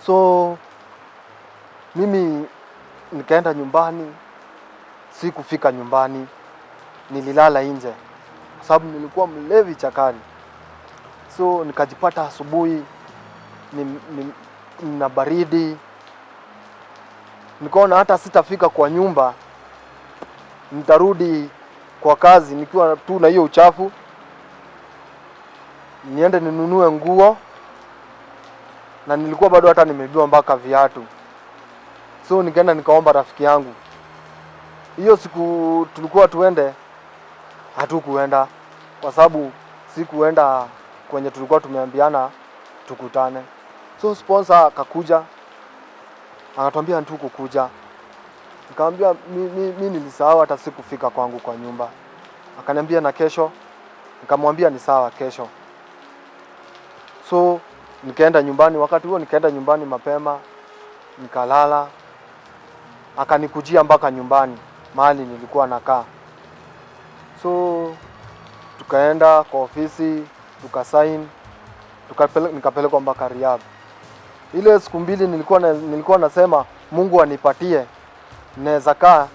So mimi nikaenda nyumbani, sikufika nyumbani, nililala nje kwa sababu nilikuwa mlevi chakari. So nikajipata asubuhi nina baridi, nikaona hata sitafika kwa nyumba, nitarudi kwa kazi nikiwa tu na hiyo uchafu, niende ninunue nguo, na nilikuwa bado hata nimeibiwa mpaka viatu. So nikaenda nikaomba rafiki yangu. Hiyo siku tulikuwa tuende, hatukuenda kwa sababu sikuenda kwenye tulikuwa tumeambiana tukutane. So sponsor akakuja akatuambia hatukukuja. Nikamwambia mi nilisahau hata sikufika kwangu kwa nyumba. Akaniambia na kesho, nikamwambia ni sawa kesho. So nikaenda nyumbani, wakati huo nikaenda nyumbani mapema, nikalala. Akanikujia mpaka nyumbani mahali nilikuwa nakaa. So tukaenda kwa ofisi, tukasign, nikapelekwa mpaka rehab. Ile siku 2 nilikuwa nasema Mungu anipatie, naweza kaa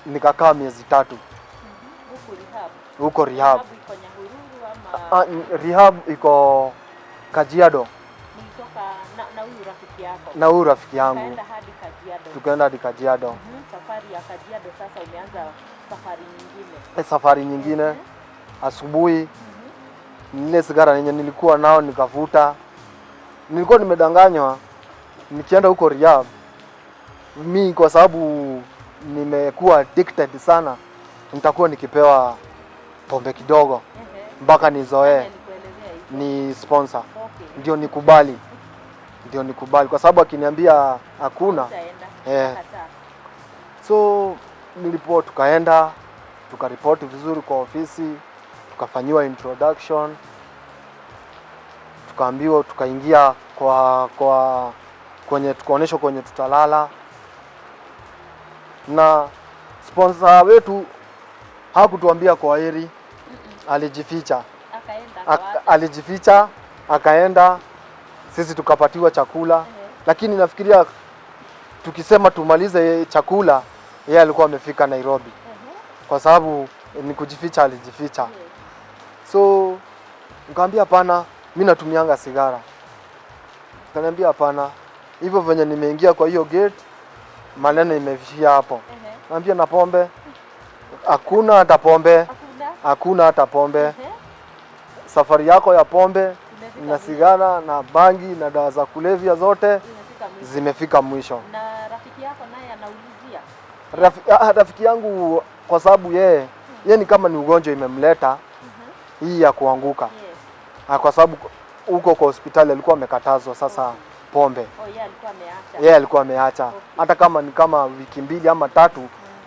nikakaa miezi 3 Huku rehab. Huko rehab. Rehab iko Nyahururu ama? Rehab iko Kajiado. Nilitoka na huyu rafiki yako. Na huyu rafiki yangu. Tukaenda hadi Kajiado. Tukaenda hadi Kajiado. Safari ya Kajiado sasa umeanza safari nyingine. Safari nyingine. Asubuhi ile sigara yenye nilikuwa nao nikavuta. Nilikuwa nimedanganywa nikienda huko rehab. Mi kwa sababu nimekuwa addicted sana, nitakuwa nikipewa pombe kidogo mpaka nizoee. Nani alikuelezea hivyo? Ni sponsor. Ndio nikubali. Ndio nikubali kwa sababu akiniambia hakuna. Utaenda. Kataa. So nilipo tukaenda tukaripoti vizuri kwa ofisi, tukafanyiwa introduction, tukaambiwa, tukaingia kwa kwenye, tukaonyeshwa kwenye tutalala, na sponsor wetu hakutuambia kwa heri, alijificha. Akaenda akawacha. Alijificha akaenda, sisi tukapatiwa chakula. Lakini nafikiria tukisema tumalize chakula, yeye alikuwa amefika Nairobi, kwa sababu ni kujificha, alijificha. So nikamwambia hapana, mimi natumianga sigara. Akaniambia hapana, hivyo venye nimeingia kwa hiyo gate maneno imeishia hapo. Naambia na pombe hakuna hata pombe. Hakuna? Hakuna hata pombe. Safari yako ya pombe Imefika na mwisho. sigara na bangi na dawa za kulevya zote Imefika mwisho. zimefika mwisho. Na rafiki yako naye anaulizia? Rafiki yangu kwa sababu yeye ni kama ni ugonjwa imemleta hii ya kuanguka. Kwa sababu huko kwa hospitali alikuwa amekatazwa sasa pombe. Oh, yeye alikuwa ameacha. Yeye alikuwa ameacha. Hata kama ni kama wiki 2 ama 3,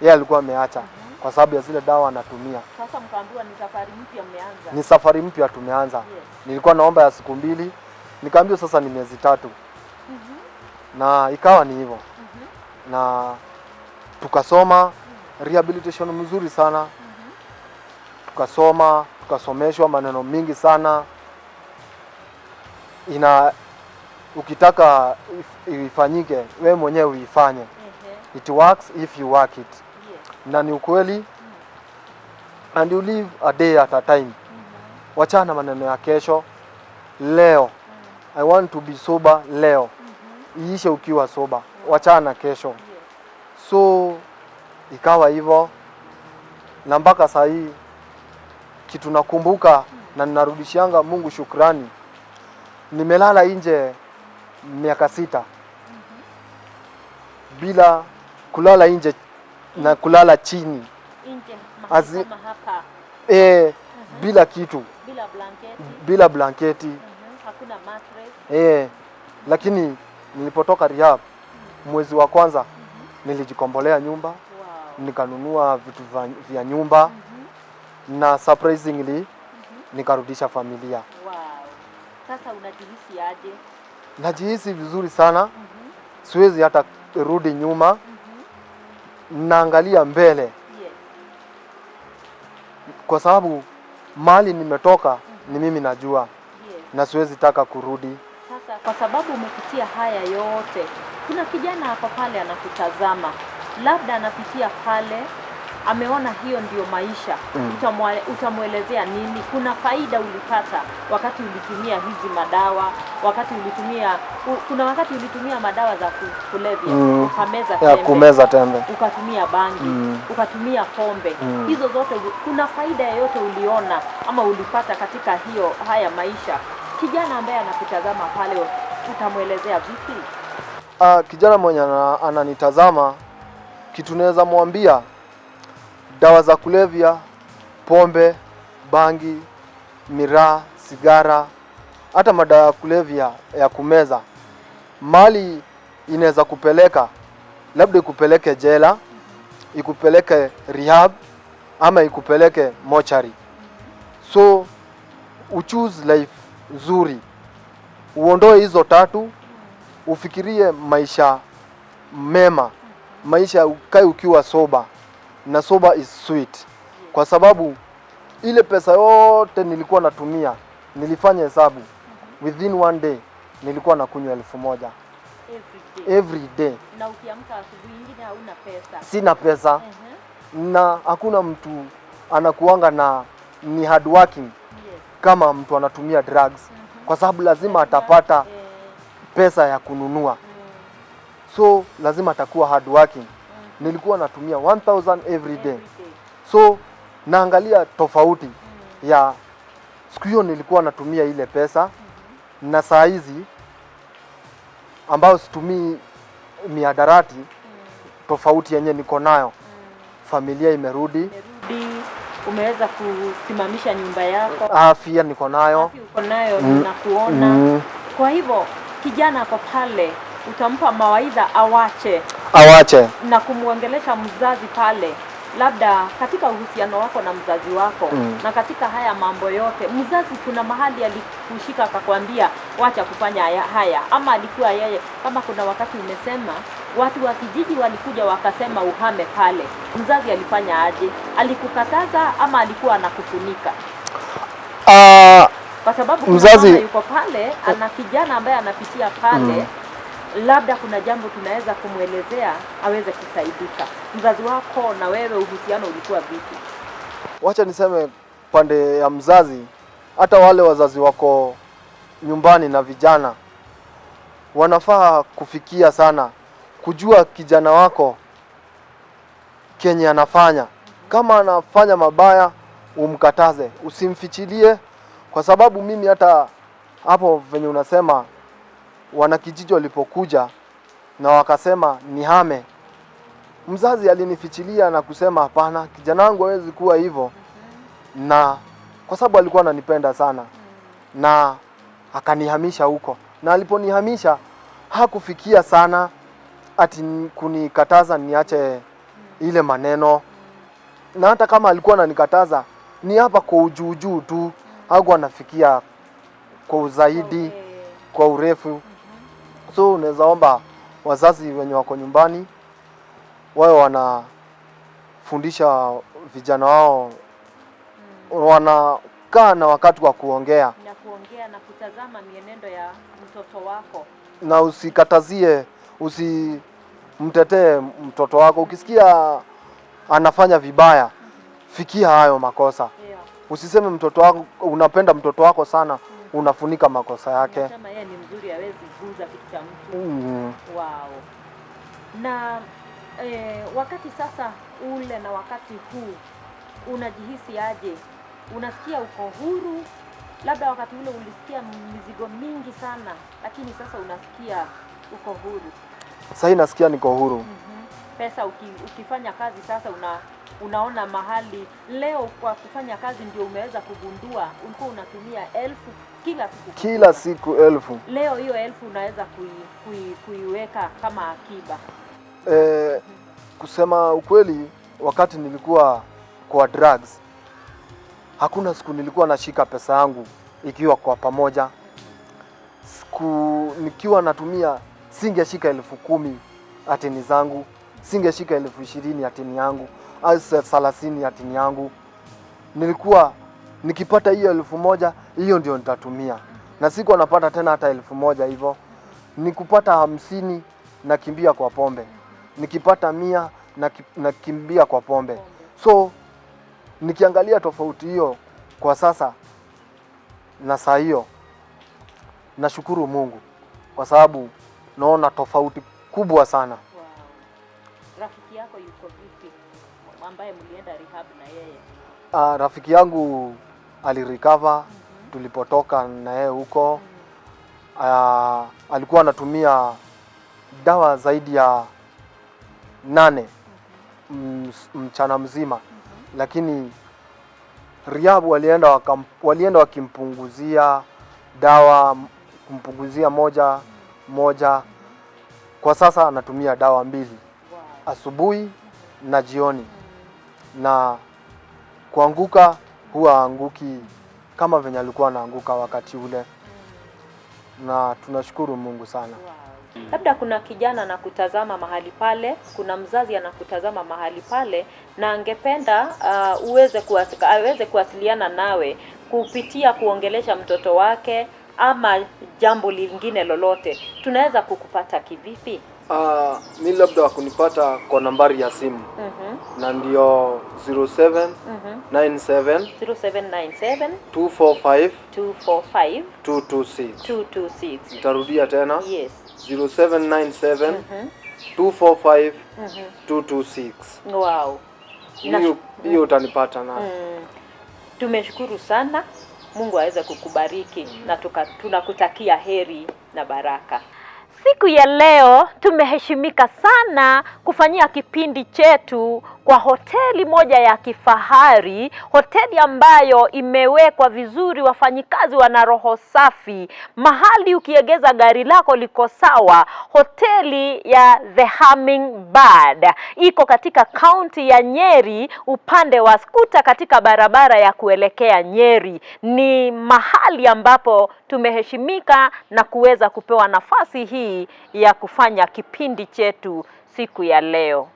yeye alikuwa ameacha kwa sababu ya zile dawa anatumia. Sasa mkaambiwa ni safari mpya mmeanza. Ni safari mpya tumeanza. Nilikuwa naomba ya siku 2, nikaambiwa sasa ni miezi 3. Na ikawa ni hivyo. Na tukasoma rehabilitation mzuri sana. Tukasoma, tukasomeshwa maneno mingi sana. Ina ukitaka ifanyike we mwenyewe uifanye. It works if you work it. Na ni ukweli. And you live a day at a time. Wachana maneno ya kesho. Leo. I want to be sober leo. Iishe ukiwa sober. Wachana kesho. So ikawa hivyo, na mpaka saa hii kitu nakumbuka na ninarudishianga Mungu shukrani. Nimelala nje miaka 6 bila kulala nje na kulala chini. Nje mahali kama hapa. Bila kitu. Bila blanketi. Bila blanketi. Hakuna mattress. Lakini nilipotoka rehab mwezi wa kwanza nilijikombolea nyumba. Nikanunua vitu vya nyumba. Na surprisingly nikarudisha familia. Sasa unajihisi aje? Najihisi vizuri sana. Siwezi hata rudi nyuma. Naangalia mbele. Kwa sababu mahali nimetoka ni mimi najua. Na siwezi taka kurudi. Sasa kwa sababu umepitia haya yote, kuna kijana hapo pale anakutazama, labda anapitia pale, ameona hiyo ndio maisha. Utamwelezea nini? Kuna faida ulipata wakati ulitumia hizi madawa, wakati ulitumia kuna wakati ulitumia madawa za kulevya, ukameza Ya tembe, kumeza tembe, ukatumia bangi, ukatumia pombe. Hizo zote kuna faida yoyote uliona ama ulipata katika hiyo haya maisha? Kijana ambaye anakutazama pale utamwelezea vipi? Kijana mwenye ananitazama, kitu naweza mwambia, dawa za kulevya, pombe, bangi, miraa, sigara, hata madawa ya kulevya ya kumeza, mali inaweza kupeleka, labda ikupeleke jela, ikupeleke rehab ama ikupeleke mochari. So uchoose life nzuri, uondoe hizo tatu, ufikirie maisha mema, maisha ukae ukiwa sober, na sober is sweet, kwa sababu ile pesa yote nilikuwa natumia, nilifanya hesabu within one day Nilikuwa nakunywa 1000 Every day. Every day. Na ukiamka asubuhi ingine hauna pesa. Sina pesa na hakuna mtu anakuanga na ni hardworking kama mtu anatumia drugs, kwa sababu lazima atapata pesa ya kununua, so lazima atakuwa hardworking. Nilikuwa natumia 1000 every day. Every day. So naangalia tofauti ya siku hiyo nilikuwa natumia ile pesa na saa hizi ambayo situmii mihadarati, tofauti yenye niko nayo, familia imerudi, Umerudi, umeweza kusimamisha nyumba yako, afya niko nayo. Afya uko nayo, nakuona. Kwa hivyo kijana ako pale, utampa mawaidha awache Awache. Na kumwongelesha mzazi pale, labda katika uhusiano wako na mzazi wako na katika haya mambo yote, mzazi kuna mahali alikushika akakwambia wacha kufanya haya, haya, ama alikuwa yeye, kama kuna wakati umesema watu wa kijiji walikuja wakasema uhame pale, mzazi alifanya aje? Alikukataza ama alikuwa anakufunika? Kwa sababu kuna mama yuko pale, ana kijana ambaye anapitia pale, labda kuna jambo tunaweza kumwelezea aweze kusaidika. Mzazi wako na wewe uhusiano ulikuwa vipi? Wacha niseme pande ya mzazi, hata wale wazazi wako nyumbani na vijana wanafaa kufikia sana kujua kijana wako kenye anafanya. Kama anafanya mabaya, umkataze, usimfichilie, kwa sababu mimi hata hapo venye unasema wanakijiji walipokuja na wakasema nihame, mzazi alinifichilia na kusema hapana, kijana wangu hawezi kuwa hivyo, na kwa sababu alikuwa ananipenda sana na akanihamisha huko, na aliponihamisha hakufikia sana ati kunikataza niache ile maneno, na hata kama alikuwa ananikataza ni hapa kwa ujuujuu tu, hakuwa anafikia kwa uzaidi, kwa urefu. So unaweza omba wazazi wenye wako nyumbani wawe wanafundisha vijana wao, wanakaa na wakati wa kuongea Na kuongea na kutazama mienendo ya mtoto wako. Na usikatazie, usimtetee mtoto wako. Ukisikia anafanya vibaya, fikia hayo makosa. Usiseme mtoto wako, unapenda mtoto wako sana, unafunika makosa yake. Sema yeye ni mzuri, hawezi guza kitu cha mtu. Wow. Na wakati sasa ule na wakati huu unajihisi aje? Unasikia uko huru? Labda wakati ule ulisikia mizigo mingi sana, lakini sasa unasikia uko huru. Sasa nasikia niko huru. Pesa ukifanya kazi sasa unaona mahali leo kwa kufanya kazi ndio umeweza kugundua ulikuwa unatumia 1000 kila siku. Kila siku 1000. Leo hiyo 1000 unaweza kuiweka kama akiba. Kusema ukweli, wakati nilikuwa kwa drugs, hakuna siku nilikuwa nashika pesa yangu ikiwa kwa pamoja. Siku nikiwa natumia singeshika 10,000 ati ni zangu, singeshika 20,000 ati ni yangu, au 30,000 ati ni yangu. Nilikuwa nikipata hiyo 1000, hiyo ndio nitatumia, na siku napata tena hata 1000 hivyo, nikupata 50 nakimbia kwa pombe, nikipata 100 nakimbia kwa pombe. So nikiangalia tofauti hiyo kwa sasa na saa hiyo, nashukuru Mungu kwa sababu naona tofauti kubwa sana. Wow. Rafiki yako yuko vipi ambaye mlienda rehab na yeye? Rafiki yangu alirecover tulipotoka na yeye huko. Alikuwa anatumia dawa zaidi ya 8 mchana mzima, lakini rehab walienda wakimpunguzia dawa, kumpunguzia moja moja. Kwa sasa anatumia dawa 2 asubuhi na jioni, na kuanguka huwa anguki kama venye alikuwa anaanguka wakati ule, na tunashukuru Mungu sana. Wow. Labda kuna kijana anakutazama mahali pale, kuna mzazi anakutazama mahali pale na angependa aweze kuwasiliana nawe kupitia kuongelesha mtoto wake. ama jambo lingine lolote, tunaweza kukupata kivipi? Mi labda kunipata kwa nambari ya simu na ndio 07 97 0797 245 245 226. 226. Nitarudia tena. Yes. 0797 245 226. Wow. Hiyo hiyo utanipata nayo. Tumeshukuru sana. Mungu aweze kukubariki na tunakutakia heri na baraka. Siku ya leo tumeheshimika sana kufanyia kipindi chetu kwa hoteli moja ya kifahari, hoteli ambayo imewekwa vizuri, wafanyikazi wana roho safi, mahali ukiegeza gari lako liko sawa. Hoteli ya The Hummingbird iko katika kaunti ya Nyeri, upande wa Skuta, katika barabara ya kuelekea Nyeri. Ni mahali ambapo tumeheshimika na kuweza kupewa nafasi hii ya kufanya kipindi chetu siku ya leo.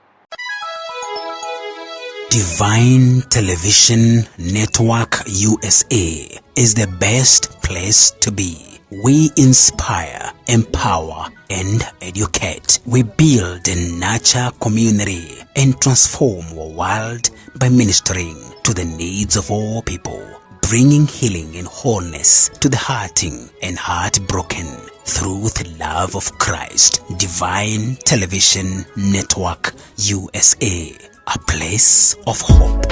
Divine Television Network USA is the best place to be. We inspire, empower, and educate. We build and nurture community and transform our world by ministering to the needs of all people, bringing healing and wholeness to the hurting and heartbroken through the love of Christ. Divine Television Network USA, a place of hope.